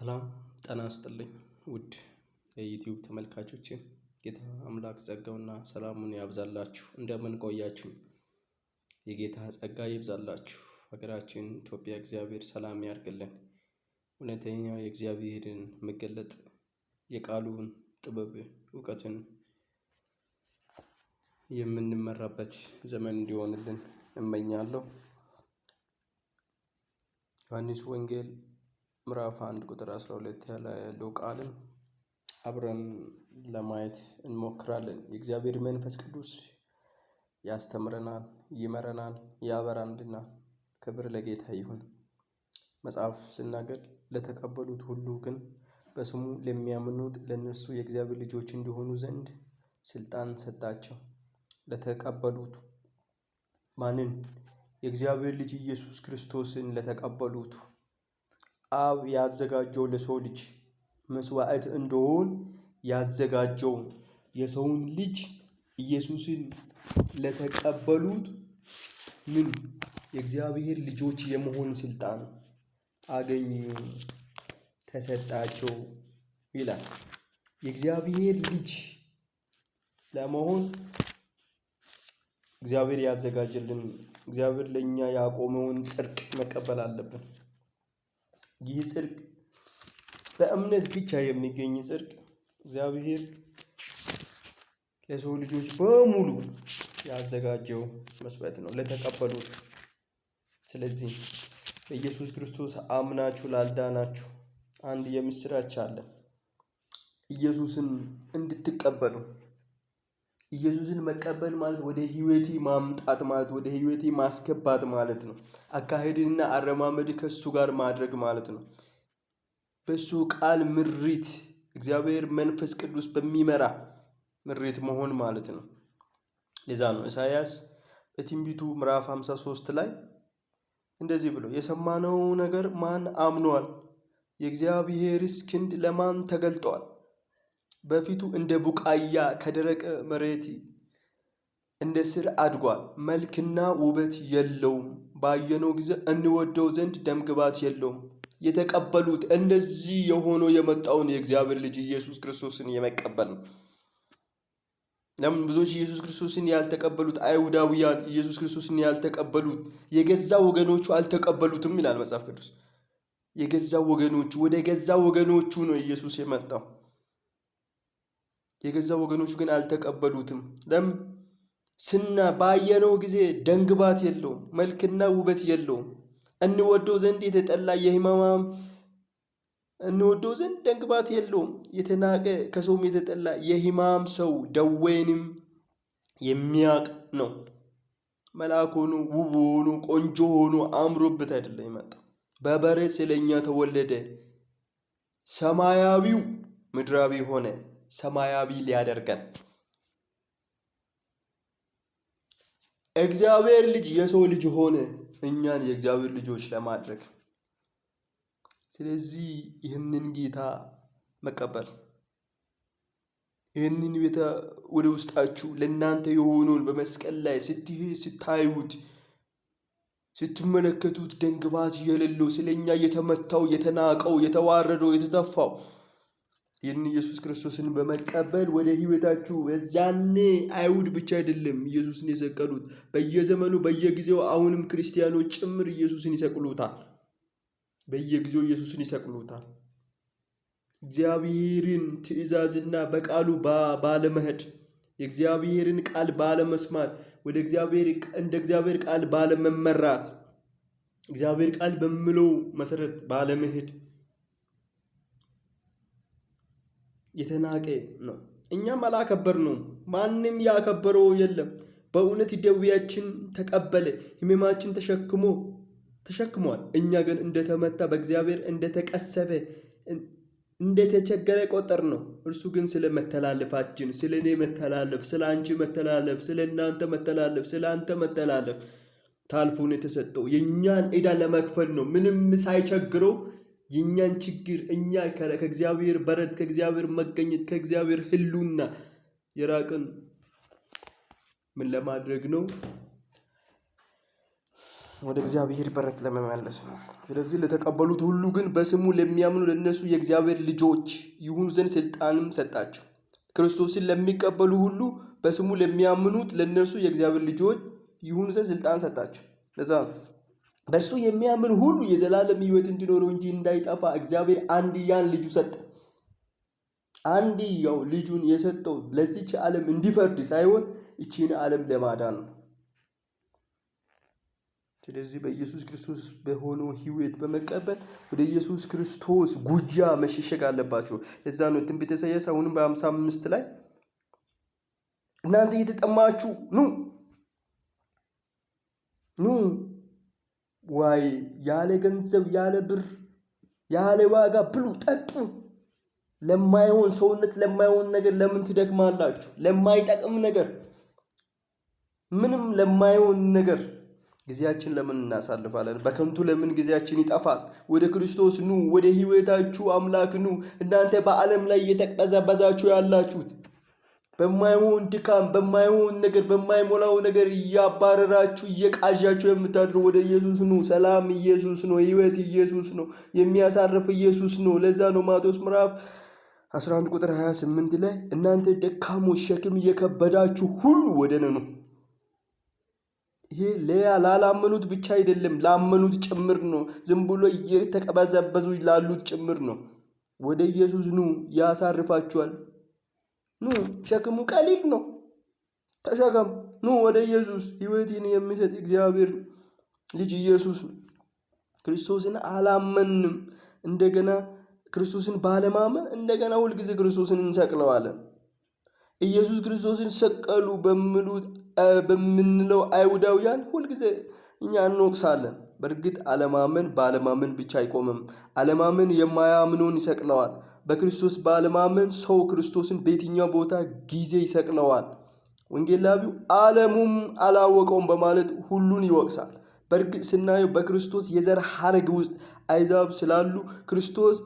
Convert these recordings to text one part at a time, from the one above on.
ሰላም ጤና ይስጥልኝ ውድ የዩቲዩብ ተመልካቾቼ፣ ጌታ አምላክ ጸጋውና ሰላሙን ያብዛላችሁ። እንደምን ቆያችሁ? የጌታ ጸጋ ይብዛላችሁ። ሀገራችን ኢትዮጵያ እግዚአብሔር ሰላም ያድርግልን። እውነተኛ የእግዚአብሔርን መገለጥ፣ የቃሉን ጥበብ፣ እውቀትን የምንመራበት ዘመን እንዲሆንልን እመኛለሁ። ዮሐንስ ወንጌል ምዕራፍ 1 ቁጥር 12 ላይ ያለው ቃልን አብረን ለማየት እንሞክራለን። የእግዚአብሔር መንፈስ ቅዱስ ያስተምረናል፣ ይመረናል፣ ያበራልናል። ክብር ለጌታ ይሁን። መጽሐፍ ሲናገር፣ ለተቀበሉት ሁሉ ግን በስሙ ለሚያምኑት ለእነርሱ የእግዚአብሔር ልጆች እንዲሆኑ ዘንድ ስልጣን ሰጣቸው። ለተቀበሉት ማንን? የእግዚአብሔር ልጅ ኢየሱስ ክርስቶስን ለተቀበሉት፣ አብ ያዘጋጀው፣ ለሰው ልጅ መስዋዕት እንደሆን ያዘጋጀው የሰውን ልጅ ኢየሱስን ለተቀበሉት ምን የእግዚአብሔር ልጆች የመሆን ስልጣን አገኙ፣ ተሰጣቸው ይላል። የእግዚአብሔር ልጅ ለመሆን እግዚአብሔር ያዘጋጀልን፣ እግዚአብሔር ለእኛ ያቆመውን ጽድቅ መቀበል አለብን። ይህ ጽድቅ በእምነት ብቻ የሚገኝ ጽድቅ፣ እግዚአብሔር ለሰው ልጆች በሙሉ ያዘጋጀው መስዋዕት ነው ለተቀበሉት። ስለዚህ በኢየሱስ ክርስቶስ አምናችሁ ላልዳናችሁ አንድ የምስራች አለ። ኢየሱስን እንድትቀበሉ። ኢየሱስን መቀበል ማለት ወደ ህይወቴ ማምጣት ማለት፣ ወደ ህይወቴ ማስገባት ማለት ነው። አካሄድንና አረማመድ ከእሱ ጋር ማድረግ ማለት ነው። በእሱ ቃል ምሪት፣ እግዚአብሔር መንፈስ ቅዱስ በሚመራ ምሪት መሆን ማለት ነው። ለዛ ነው ኢሳያስ በትንቢቱ ምዕራፍ 53 ላይ እንደዚህ ብሎ፣ የሰማነው ነገር ማን አምኗል? የእግዚአብሔርስ ክንድ ለማን ተገልጧል? በፊቱ እንደ ቡቃያ ከደረቀ መሬት እንደ ስር አድጓል። መልክና ውበት የለውም። ባየነው ጊዜ እንወደው ዘንድ ደምግባት የለውም። የተቀበሉት እንደዚህ የሆነው የመጣውን የእግዚአብሔር ልጅ ኢየሱስ ክርስቶስን የመቀበል ነው። ለምን ብዙዎች ኢየሱስ ክርስቶስን ያልተቀበሉት? አይሁዳውያን ኢየሱስ ክርስቶስን ያልተቀበሉት፣ የገዛ ወገኖቹ አልተቀበሉትም ይላል መጽሐፍ ቅዱስ። የገዛ ወገኖቹ፣ ወደ ገዛ ወገኖቹ ነው ኢየሱስ የመጣው። የገዛ ወገኖቹ ግን አልተቀበሉትም። ለምን? ስና ባየነው ጊዜ ደንግባት የለውም፣ መልክና ውበት የለውም። እንወደው ዘንድ የተጠላ የህመማም፣ እንወደው ዘንድ ደንግባት የለውም። የተናቀ፣ ከሰውም የተጠላ፣ የህማም ሰው፣ ደዌንም የሚያውቅ ነው። መልአክ ሆኖ፣ ውብ ሆኖ፣ ቆንጆ ሆኖ፣ አምሮበት አይደለም የመጣው። በበረት ስለኛ ተወለደ። ሰማያዊው ምድራዊ ሆነ፣ ሰማያዊ ሊያደርገን። እግዚአብሔር ልጅ የሰው ልጅ ሆነ፣ እኛን የእግዚአብሔር ልጆች ለማድረግ። ስለዚህ ይህንን ጌታ መቀበል፣ ይህንን ቤተ ወደ ውስጣችሁ ለእናንተ የሆነውን በመስቀል ላይ ስታዩት፣ ስትመለከቱት፣ ደንግባት የሌለው፣ ስለኛ የተመታው፣ የተናቀው፣ የተዋረደው፣ የተተፋው ይህን ኢየሱስ ክርስቶስን በመቀበል ወደ ህይወታችሁ፣ በዛኔ አይሁድ ብቻ አይደለም ኢየሱስን የሰቀሉት፣ በየዘመኑ በየጊዜው አሁንም ክርስቲያኖች ጭምር ኢየሱስን ይሰቅሉታል። በየጊዜው ኢየሱስን ይሰቅሉታል። እግዚአብሔርን ትእዛዝና በቃሉ ባለመሄድ፣ የእግዚአብሔርን ቃል ባለመስማት፣ ወደ እግዚአብሔር እንደ እግዚአብሔር ቃል ባለመመራት፣ እግዚአብሔር ቃል በሚለው መሰረት ባለመሄድ የተናቀ ነው። እኛም አላከበርነውም። ማንም ያከበረው የለም። በእውነት ደዌያችን ተቀበለ፣ ሕመማችን ተሸክሟል። እኛ ግን እንደተመታ፣ በእግዚአብሔር እንደተቀሰፈ፣ እንደተቸገረ ቆጠርነው። እርሱ ግን ስለ መተላለፋችን፣ ስለ እኔ መተላለፍ፣ ስለ አንቺ መተላለፍ፣ ስለ እናንተ መተላለፍ፣ ስለ አንተ መተላለፍ ታልፎ ነው የተሰጠው። የእኛን ዕዳ ለመክፈል ነው። ምንም ሳይቸግረው የእኛን ችግር፣ እኛ ከእግዚአብሔር በረት፣ ከእግዚአብሔር መገኘት፣ ከእግዚአብሔር ሕልውና የራቅን ምን ለማድረግ ነው? ወደ እግዚአብሔር በረት ለመመለስ ነው። ስለዚህ ለተቀበሉት ሁሉ ግን በስሙ ለሚያምኑ ለእነሱ የእግዚአብሔር ልጆች ይሁኑ ዘንድ ስልጣንም ሰጣቸው። ክርስቶስን ለሚቀበሉ ሁሉ በስሙ ለሚያምኑት ለእነርሱ የእግዚአብሔር ልጆች ይሁኑ ዘንድ ስልጣን ሰጣቸው። ለዛ ነው በእርሱ የሚያምን ሁሉ የዘላለም ሕይወት እንዲኖረው እንጂ እንዳይጠፋ እግዚአብሔር አንድያን ልጁ ሰጠ። አንድያው ልጁን የሰጠው ለዚች ዓለም እንዲፈርድ ሳይሆን ይቺን ዓለም ለማዳን ነው። ስለዚህ በኢየሱስ ክርስቶስ በሆነው ሕይወት በመቀበል ወደ ኢየሱስ ክርስቶስ ጉያ መሸሸግ አለባቸው። ለዛ ነው ትንቢተ ኢሳይያስ አሁንም በ55 ላይ እናንተ እየተጠማችሁ ኑ ኑ ዋይ ያለ ገንዘብ ያለ ብር ያለ ዋጋ ብሉ ጠጡ። ለማይሆን ሰውነት ለማይሆን ነገር ለምን ትደክማላችሁ? ለማይጠቅም ነገር፣ ምንም ለማይሆን ነገር ጊዜያችን ለምን እናሳልፋለን? በከንቱ ለምን ጊዜያችን ይጠፋል? ወደ ክርስቶስ ኑ፣ ወደ ሕይወታችሁ አምላክ ኑ። እናንተ በዓለም ላይ እየተቅበዘበዛችሁ ያላችሁት በማይሆን ድካም፣ በማይሆን ነገር፣ በማይሞላው ነገር እያባረራችሁ እየቃዣችሁ የምታድሩ ወደ ኢየሱስ ኑ። ሰላም ኢየሱስ ነው። ሕይወት ኢየሱስ ነው። የሚያሳርፍ ኢየሱስ ነው። ለዛ ነው ማቴዎስ ምዕራፍ 11 ቁጥር 28 ላይ እናንተ ደካሞች ሸክም እየከበዳችሁ ሁሉ ወደ እኔ ኑ። ይሄ ለያ ላላመኑት ብቻ አይደለም፣ ላመኑት ጭምር ነው። ዝም ብሎ እየተቀበዘበዙ ላሉት ጭምር ነው። ወደ ኢየሱስ ኑ፣ ያሳርፋችኋል። ኑ፣ ሸክሙ ቀሊል ነው፣ ተሸከም። ኑ ወደ ኢየሱስ። ሕይወትን የሚሰጥ እግዚአብሔር ልጅ ኢየሱስ ነው። ክርስቶስን አላመንም። እንደገና ክርስቶስን ባለማመን እንደገና ሁልጊዜ ክርስቶስን እንሰቅለዋለን። ኢየሱስ ክርስቶስን ሰቀሉ በምንለው አይሁዳውያን ሁልጊዜ እኛ እንወቅሳለን። በእርግጥ አለማመን ባለማመን ብቻ አይቆምም። አለማመን የማያምነውን ይሰቅለዋል። በክርስቶስ ባለማመን ሰው ክርስቶስን በየትኛው ቦታ ጊዜ ይሰቅለዋል። ወንጌላዊው ዓለሙም አላወቀውም በማለት ሁሉን ይወቅሳል። በእርግጥ ስናየው በክርስቶስ የዘር ሐረግ ውስጥ አሕዛብ ስላሉ ክርስቶስ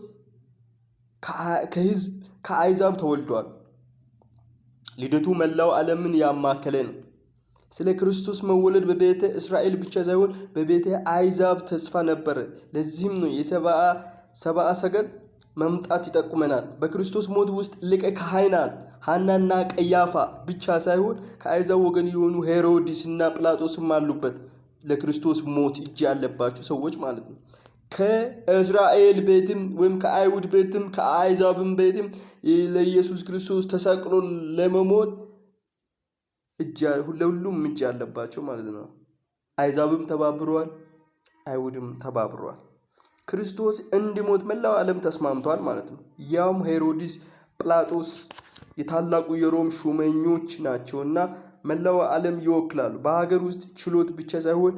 ከሕዝብ ከአሕዛብ ተወልዷል። ልደቱ መላው ዓለምን ያማከለ ነው። ስለ ክርስቶስ መወለድ በቤተ እስራኤል ብቻ ሳይሆን በቤተ አሕዛብ ተስፋ ነበረ። ለዚህም ነው የሰብአ ሰገል መምጣት ይጠቁመናል። በክርስቶስ ሞት ውስጥ ሊቀ ካህናት ሐናና ቀያፋ ብቻ ሳይሆን ከአሕዛብ ወገን የሆኑ ሄሮድስና ጲላጦስም አሉበት። ለክርስቶስ ሞት እጅ ያለባቸው ሰዎች ማለት ነው። ከእስራኤል ቤትም ወይም ከአይሁድ ቤትም ከአሕዛብም ቤትም ለኢየሱስ ክርስቶስ ተሰቅሎ ለመሞት ለሁሉም እጅ ያለባቸው ማለት ነው። አሕዛብም ተባብረዋል፣ አይሁድም ተባብረዋል። ክርስቶስ እንዲሞት መላው ዓለም ተስማምቷል ማለት ነው። ያውም ሄሮድስ፣ ጲላጦስ የታላቁ የሮም ሹመኞች ናቸውና መላው ዓለም ይወክላሉ። በሀገር ውስጥ ችሎት ብቻ ሳይሆን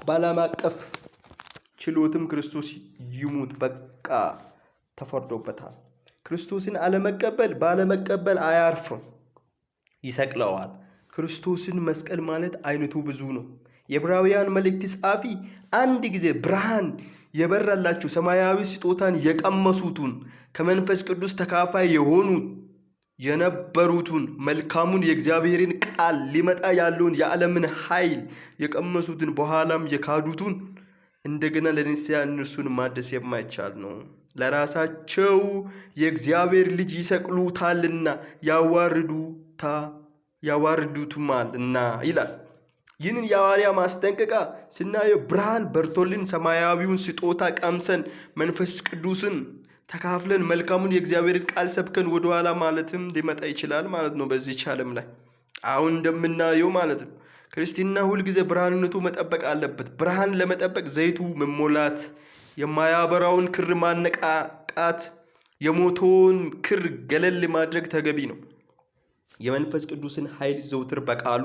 በዓለም አቀፍ ችሎትም ክርስቶስ ይሙት በቃ ተፈርዶበታል። ክርስቶስን አለመቀበል ባለመቀበል አያርፍም፣ ይሰቅለዋል። ክርስቶስን መስቀል ማለት አይነቱ ብዙ ነው። የዕብራውያን መልእክት ጸሐፊ አንድ ጊዜ ብርሃን የበራላቸው ሰማያዊ ስጦታን የቀመሱትን ከመንፈስ ቅዱስ ተካፋይ የሆኑት የነበሩትን መልካሙን የእግዚአብሔርን ቃል ሊመጣ ያለውን የዓለምን ኃይል የቀመሱትን በኋላም የካዱትን እንደገና ለንስሐ እነርሱን ማደስ የማይቻል ነው። ለራሳቸው የእግዚአብሔር ልጅ ይሰቅሉታልና ያዋርዱትማልና ይላል። ይህንን የሐዋርያ ማስጠንቀቂያ ስናየው ብርሃን በርቶልን ሰማያዊውን ስጦታ ቀምሰን መንፈስ ቅዱስን ተካፍለን መልካሙን የእግዚአብሔርን ቃል ሰብከን ወደኋላ ማለትም ሊመጣ ይችላል ማለት ነው። በዚህች ዓለም ላይ አሁን እንደምናየው ማለት ነው። ክርስትና ሁልጊዜ ብርሃንነቱ መጠበቅ አለበት። ብርሃን ለመጠበቅ ዘይቱ መሞላት፣ የማያበራውን ክር ማነቃቃት፣ የሞተውን ክር ገለል ማድረግ ተገቢ ነው። የመንፈስ ቅዱስን ኃይል ዘውትር በቃሉ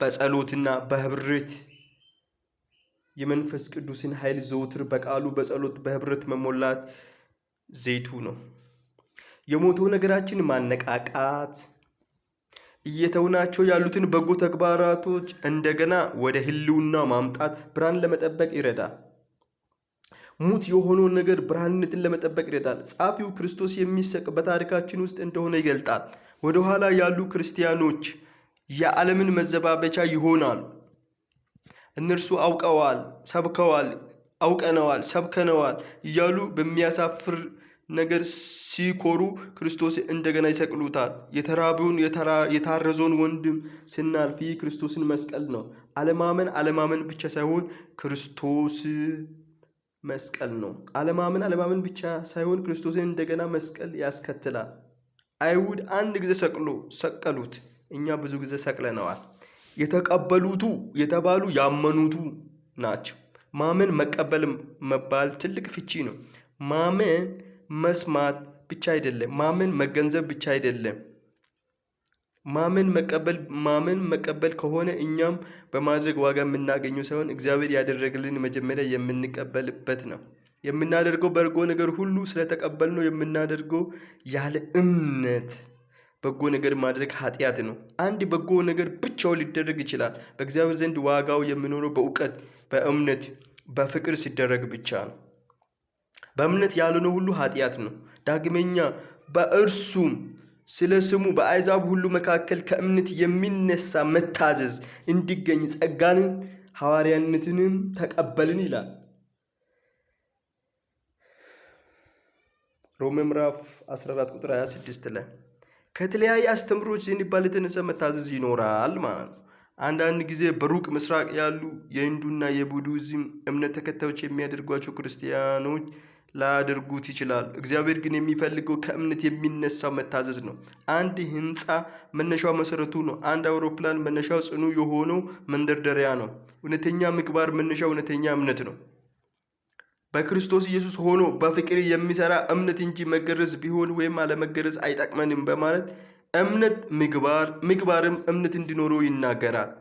በጸሎትና በህብረት የመንፈስ ቅዱስን ኃይል ዘውትር በቃሉ በጸሎት በህብረት መሞላት ዘይቱ ነው። የሞተው ነገራችን ማነቃቃት እየተውናቸው ያሉትን በጎ ተግባራቶች እንደገና ወደ ህልውና ማምጣት ብርሃን ለመጠበቅ ይረዳል። ሙት የሆነውን ነገር ብርሃንነትን ለመጠበቅ ይረዳል። ጸሐፊው ክርስቶስ የሚሰቅ በታሪካችን ውስጥ እንደሆነ ይገልጣል። ወደኋላ ያሉ ክርስቲያኖች የዓለምን መዘባበቻ ይሆናሉ። እነርሱ አውቀዋል፣ ሰብከዋል፣ አውቀነዋል፣ ሰብከነዋል እያሉ በሚያሳፍር ነገር ሲኮሩ ክርስቶስ እንደገና ይሰቅሉታል። የተራበውን የታረዘውን ወንድም ስናልፍ ይህ ክርስቶስን መስቀል ነው። አለማመን አለማመን ብቻ ሳይሆን ክርስቶስ መስቀል ነው። አለማመን አለማመን ብቻ ሳይሆን ክርስቶስን እንደገና መስቀል ያስከትላል። አይሁድ አንድ ጊዜ ሰቅሎ ሰቀሉት፣ እኛ ብዙ ጊዜ ሰቅለነዋል። የተቀበሉቱ የተባሉ ያመኑቱ ናቸው። ማመን መቀበል መባል ትልቅ ፍቺ ነው። ማመን መስማት ብቻ አይደለም። ማመን መገንዘብ ብቻ አይደለም። ማመን መቀበል ማመን መቀበል ከሆነ እኛም በማድረግ ዋጋ የምናገኘው ሳይሆን እግዚአብሔር ያደረግልን መጀመሪያ የምንቀበልበት ነው። የምናደርገው በጎ ነገር ሁሉ ስለተቀበልነው የምናደርገው ያለ እምነት በጎ ነገር ማድረግ ኃጢአት ነው። አንድ በጎ ነገር ብቻው ሊደረግ ይችላል። በእግዚአብሔር ዘንድ ዋጋው የሚኖረው በእውቀት፣ በእምነት፣ በፍቅር ሲደረግ ብቻ ነው። በእምነት ያልሆነ ሁሉ ኃጢአት ነው። ዳግመኛ በእርሱም ስለ ስሙ በአሕዛብ ሁሉ መካከል ከእምነት የሚነሳ መታዘዝ እንዲገኝ ጸጋንን ሐዋርያነትንም ተቀበልን ይላል። ሮሜ ምዕራፍ 14 ቁጥር 26 ላይ ከተለያየ አስተምሮች ዝንባሌ የተነሳ መታዘዝ ይኖራል ማለት ነው። አንዳንድ ጊዜ በሩቅ ምስራቅ ያሉ የሂንዱና የቡዲዝም እምነት ተከታዮች የሚያደርጓቸው ክርስቲያኖች ላያደርጉት ይችላል። እግዚአብሔር ግን የሚፈልገው ከእምነት የሚነሳው መታዘዝ ነው። አንድ ህንፃ መነሻው መሰረቱ ነው። አንድ አውሮፕላን መነሻው ጽኑ የሆነው መንደርደሪያ ነው። እውነተኛ ምግባር መነሻው እውነተኛ እምነት ነው። በክርስቶስ ኢየሱስ ሆኖ በፍቅር የሚሰራ እምነት እንጂ መገረዝ ቢሆን ወይም አለመገረዝ አይጠቅመንም በማለት እምነት ምግባር፣ ምግባርም እምነት እንዲኖረው ይናገራል።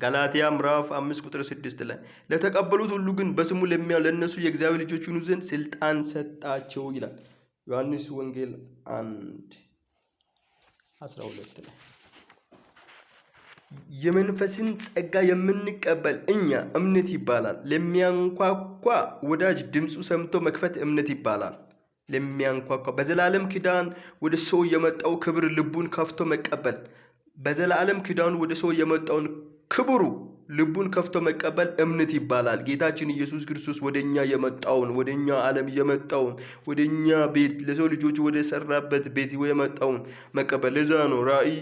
ገላትያ ምዕራፍ 5 ቁጥር 6 ላይ ለተቀበሉት ሁሉ ግን በስሙ ለሚያምኑ ለእነሱ የእግዚአብሔር ልጆች ይሆኑ ዘንድ ስልጣን ሰጣቸው ይላል። ዮሐንስ ወንጌል 1:12 ላይ የመንፈስን ጸጋ የምንቀበል እኛ እምነት ይባላል። ለሚያንኳኳ ወዳጅ ድምፁ ሰምቶ መክፈት እምነት ይባላል። ለሚያንኳኳ በዘላለም ኪዳን ወደ ሰው የመጣው ክብር ልቡን ከፍቶ መቀበል፣ በዘላለም ኪዳን ወደ ሰው የመጣውን ክብሩ ልቡን ከፍቶ መቀበል እምነት ይባላል። ጌታችን ኢየሱስ ክርስቶስ ወደኛ የመጣውን፣ ወደኛ ዓለም የመጣውን፣ ወደኛ ቤት ለሰው ልጆች ወደ ሰራበት ቤት የመጣውን መቀበል። ለዛ ነው ራእይ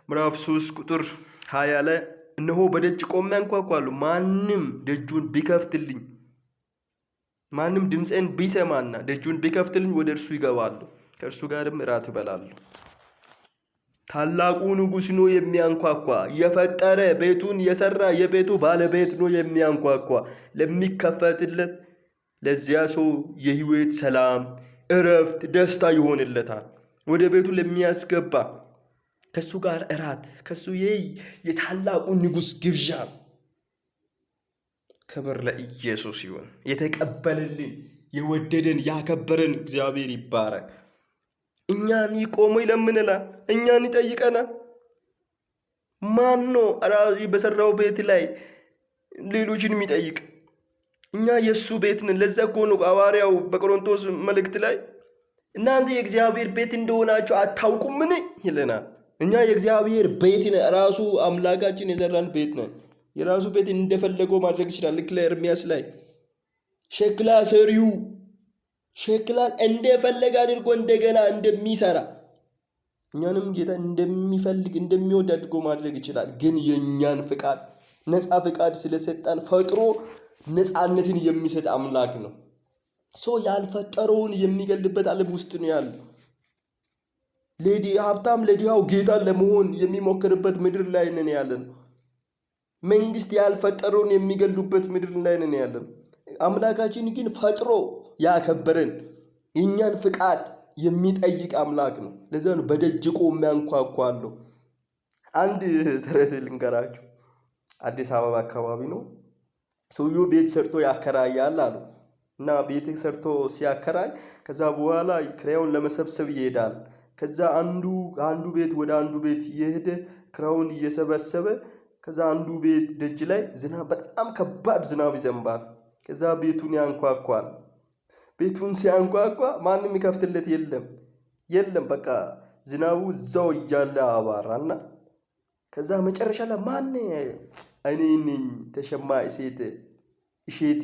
ምዕራፍ 3 ቁጥር 20 ላይ እነሆ በደጅ ቆሜ አንኳኳለሁ፣ ማንም ደጁን ቢከፍትልኝ፣ ማንም ድምፄን ቢሰማና ደጁን ቢከፍትልኝ ወደ እርሱ ይገባለሁ፣ ከእርሱ ጋርም እራት እበላለሁ። ታላቁ ንጉሥ ነው የሚያንኳኳ። የፈጠረ ቤቱን የሰራ የቤቱ ባለቤት ነው የሚያንኳኳ። ለሚከፈትለት ለዚያ ሰው የህይወት ሰላም፣ እረፍት፣ ደስታ ይሆንለታል። ወደ ቤቱ ለሚያስገባ ከሱ ጋር እራት ከሱ የታላቁ ንጉሥ ግብዣ። ክብር ለኢየሱስ ይሁን። የተቀበለልን፣ የወደደን፣ ያከበረን እግዚአብሔር ይባረክ። እኛን ይቆሞ ይለምንላል፣ እኛን ይጠይቀናል። ማን ነው ራሱ በሰራው ቤት ላይ ሌሎችን የሚጠይቅ? እኛ የእሱ ቤት ነን። ለዛ እኮ ነው ሐዋርያው በቆሮንቶስ መልእክት ላይ እናንተ የእግዚአብሔር ቤት እንደሆናችሁ አታውቁምን ይለናል። እኛ የእግዚአብሔር ቤት ነን። ራሱ አምላካችን የሰራን ቤት ነን። የራሱ ቤት እንደፈለገው ማድረግ ይችላል። ልክ ለኤርሚያስ ላይ ሸክላ ሰሪው ሸክላን እንደፈለገ አድርጎ እንደገና እንደሚሰራ እኛንም ጌታ እንደሚፈልግ እንደሚወድ አድርጎ ማድረግ ይችላል። ግን የእኛን ፍቃድ ነፃ ፍቃድ ስለሰጠን ፈጥሮ ነፃነትን የሚሰጥ አምላክ ነው። ሰው ያልፈጠረውን የሚገልበት ዓለም ውስጥ ነው ያለው። ሀብታም ለድሃው ጌታ ለመሆን የሚሞክርበት ምድር ላይ ነን ያለን። መንግስት ያልፈጠረውን የሚገሉበት ምድር ላይ ነን ያለን። አምላካችን ግን ፈጥሮ ያከበረን የእኛን ፍቃድ የሚጠይቅ አምላክ ነው። ለዚያ ነው በደጅ ቆሜ አንኳኳለሁ። አንድ ተረት ልንገራችሁ። አዲስ አበባ አካባቢ ነው። ሰውየው ቤት ሰርቶ ያከራያል አሉ። እና ቤት ሰርቶ ሲያከራይ ከዛ በኋላ ክራዩን ለመሰብሰብ ይሄዳል። ከዛ አንዱ አንዱ ቤት ወደ አንዱ ቤት እየሄደ ክራዩን እየሰበሰበ ከዛ አንዱ ቤት ደጅ ላይ ዝናብ በጣም ከባድ ዝናብ ይዘንባል። ከዛ ቤቱን ያንኳኳል። ቤቱን ሲያንኳኳ ማንም ይከፍትለት የለም የለም። በቃ ዝናቡ እዛው እያለ አባራና ከዛ መጨረሻ ላይ ማን? እኔ ነኝ ተሸማ እሴቴ እሼቴ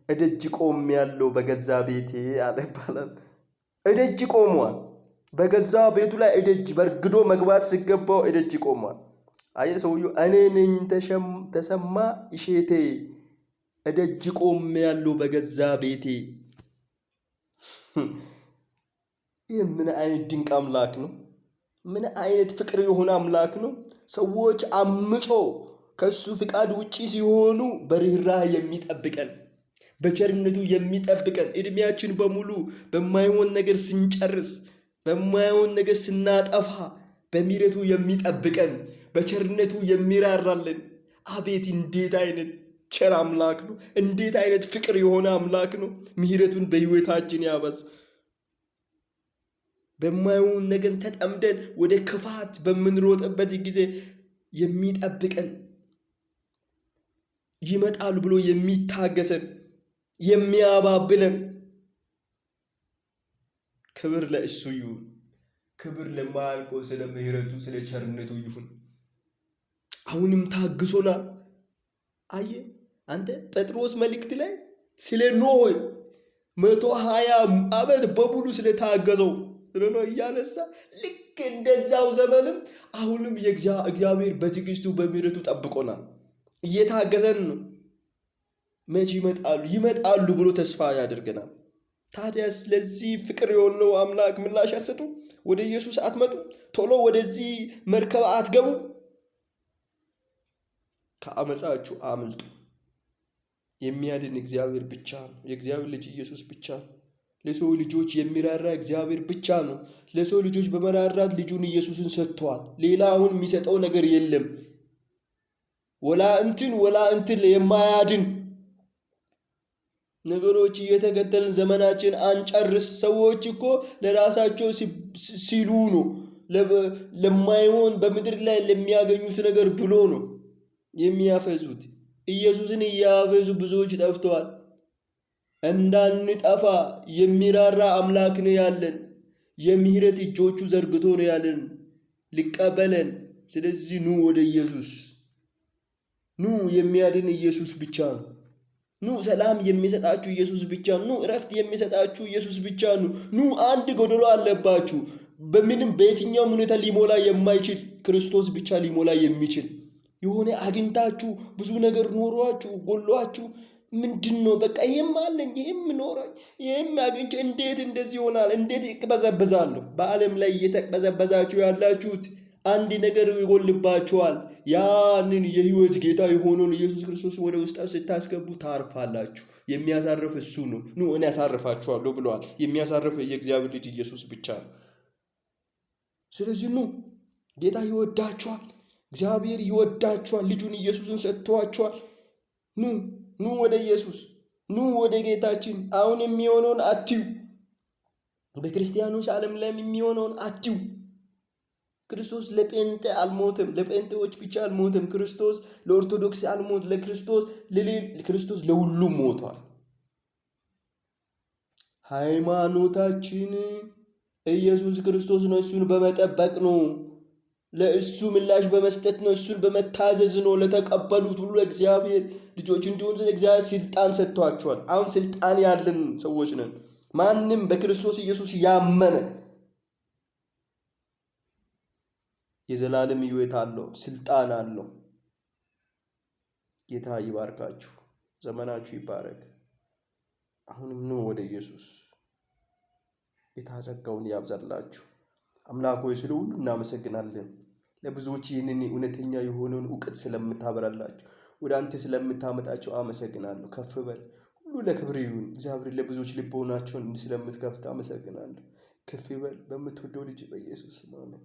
እደጅ ቆም ያለው በገዛ ቤቴ አለ ይባላል። እደጅ ቆሟል። በገዛ ቤቱ ላይ እደጅ በርግዶ መግባት ሲገባው እደጅ ቆሟል። አየ ሰውዬው እኔ ነኝ ተሰማ እሼቴ እደጅ ቆም ያለው በገዛ ቤቴ። ይህ ምን አይነት ድንቅ አምላክ ነው? ምን አይነት ፍቅር የሆነ አምላክ ነው? ሰዎች አምጾ ከእሱ ፍቃድ ውጪ ሲሆኑ በርኅራኄ የሚጠብቀን፣ በቸርነቱ የሚጠብቀን፣ እድሜያችን በሙሉ በማይሆን ነገር ስንጨርስ፣ በማይሆን ነገር ስናጠፋ በምሕረቱ የሚጠብቀን፣ በቸርነቱ የሚራራልን፣ አቤት እንዴት አይነት ቸር አምላክ ነው! እንዴት አይነት ፍቅር የሆነ አምላክ ነው! ምሕረቱን በሕይወታችን ያበዝ። በማይሆን ነገር ተጠምደን ወደ ክፋት በምንሮጥበት ጊዜ የሚጠብቀን፣ ይመጣሉ ብሎ የሚታገሰን፣ የሚያባብለን፣ ክብር ለእሱ ይሁን። ክብር ለማያልቀው ስለ ምሕረቱ ስለ ቸርነቱ ይሁን። አሁንም ታግሶናል። አየ አንተ ጴጥሮስ መልእክት ላይ ስለ ኖህ 120 ዓመት በሙሉ ስለታገዘው ስለ ኖህ እያነሳ ልክ እንደዛው ዘመንም አሁንም እግዚአብሔር በትዕግስቱ በምሕረቱ ጠብቆናል። እየታገዘን ነው። መቼ ይመጣሉ ይመጣሉ ብሎ ተስፋ ያደርገናል። ታዲያ ስለዚህ ፍቅር የሆነው አምላክ ምላሽ አትሰጡ? ወደ ኢየሱስ አትመጡ? ቶሎ ወደዚህ መርከብ አትገቡ? ከአመፃችሁ አምልጡ። የሚያድን እግዚአብሔር ብቻ ነው። የእግዚአብሔር ልጅ ኢየሱስ ብቻ ነው። ለሰው ልጆች የሚራራ እግዚአብሔር ብቻ ነው። ለሰው ልጆች በመራራት ልጁን ኢየሱስን ሰጥቷል። ሌላ አሁን የሚሰጠው ነገር የለም። ወላ እንትን ወላ እንትን የማያድን ነገሮች እየተከተልን ዘመናችን አንጨርስ። ሰዎች እኮ ለራሳቸው ሲሉ ነው፣ ለማይሆን በምድር ላይ ለሚያገኙት ነገር ብሎ ነው የሚያፈዙት። ኢየሱስን እያፈዙ ብዙዎች ጠፍተዋል። እንዳንጠፋ የሚራራ አምላክ ነው ያለን። የምህረት እጆቹ ዘርግቶ ነው ያለን ሊቀበለን። ስለዚህ ኑ ወደ ኢየሱስ ኑ። የሚያድን ኢየሱስ ብቻ ነው። ኑ ሰላም የሚሰጣችሁ ኢየሱስ ብቻ ነው። ኑ እረፍት የሚሰጣችሁ ኢየሱስ ብቻ ነው። ኑ አንድ ጎደሎ አለባችሁ በምንም በየትኛውም ሁኔታ ሊሞላ የማይችል ክርስቶስ ብቻ ሊሞላ የሚችል የሆነ አግኝታችሁ ብዙ ነገር ኖሯችሁ ጎሏችሁ ምንድን ነው በቃ ይሄም አለኝ ይሄም ኖረኝ ይሄም አግኝቼ እንዴት እንደዚህ ይሆናል? እንዴት ይቅበዘበዛለሁ? በዓለም ላይ እየተቅበዘበዛችሁ ያላችሁት አንድ ነገር ይጎልባችኋል። ያንን የህይወት ጌታ የሆነውን ኢየሱስ ክርስቶስ ወደ ውስጣችሁ ስታስገቡ ታርፋላችሁ። የሚያሳርፍ እሱ ነው። ኑ እኔ ያሳርፋችኋለሁ ብለዋል። የሚያሳርፍ የእግዚአብሔር ልጅ ኢየሱስ ብቻ ነው። ስለዚህ ኑ፣ ጌታ ይወዳችኋል። እግዚአብሔር ይወዳችኋል። ልጁን ኢየሱስን ሰጥቷችኋል። ኑ ኑ ወደ ኢየሱስ ኑ ወደ ጌታችን። አሁን የሚሆነውን አትዩ። በክርስቲያኖች ዓለም ላይ የሚሆነውን አትዩ። ክርስቶስ ለጴንጤ አልሞትም፣ ለጴንጤዎች ብቻ አልሞትም። ክርስቶስ ለኦርቶዶክስ አልሞት፣ ለክርስቶስ ክርስቶስ ለሁሉም ሞቷል። ሃይማኖታችን ኢየሱስ ክርስቶስ ነው። እሱን በመጠበቅ ነው። ለእሱ ምላሽ በመስጠት ነው። እሱን በመታዘዝ ነው። ለተቀበሉት ሁሉ እግዚአብሔር ልጆች እንዲሆኑ እግዚአብሔር ስልጣን ሰጥቷቸዋል። አሁን ስልጣን ያለን ሰዎች ነን። ማንም በክርስቶስ ኢየሱስ ያመነ የዘላለም ሕይወት አለው፣ ስልጣን አለው። ጌታ ይባርካችሁ፣ ዘመናችሁ ይባረክ። አሁንም ኑ ወደ ኢየሱስ። ጌታ ጸጋውን ያብዛላችሁ። አምላክ ሆይ ስለ ሁሉ እናመሰግናለን። ለብዙዎች ይህንን እውነተኛ የሆነውን እውቀት ስለምታበራላቸው ወደ አንተ ስለምታመጣቸው አመሰግናለሁ። ከፍ በል፣ ሁሉ ለክብር ይሁን። እግዚአብሔር ለብዙዎች ልቦናቸውን ስለምትከፍት አመሰግናለሁ። ከፍ በል በምትወደው ልጅ በኢየሱስ ስም አሜን።